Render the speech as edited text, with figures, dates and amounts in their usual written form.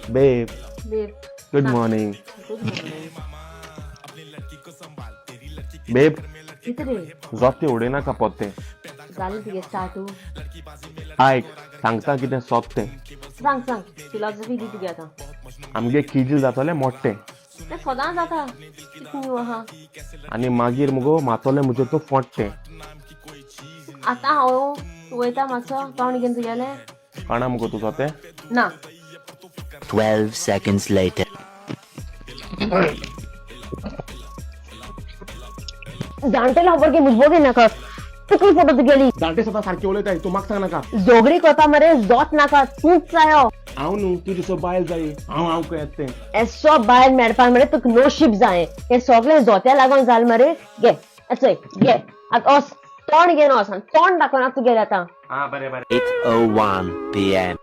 Babe, babe. Good morning. Good morning. Babe. कितें रे? जोते उडयनाका पोत्ते. जालें तुगे स्टार्टू. आयक, सांगता कितें सोद तें. सांग सांग, फिलॉसॉफी दी तुगे आतां. आमगे किजील जातोलें मोट्टें. तें सदां जाता, कितें न्यू आहा? आनी मागीर मुगो मातोलें म्हजें तूं फोट्टें. आतां हांव तूं वयता मातसो तोंड घेवन तुगेलें. कणा मुगो तुजो तें. ना. 12 seconds later. जाणटेलो खबर की मुजबो नाका तुकली फोटो तुगेली. जाणटे सदां सारकें उलयताय, तूं म्हाका सांग नाका. जोगरी करपा मरे जोत नाका, तूंच जायो. हांव न्हू तुजी सो बायल जाय, हांव हांव कळत तें. एसो बायल मेळपाक मरे तुका नोशीब जाय. हें सगळें जोत्या लागून जालें मरे. घे चोय घे, आतां वच तोंड घेवन वच, तोंड दाखोवना तुगेलें आतां. आं, बरें बरें. 8:01 p.m.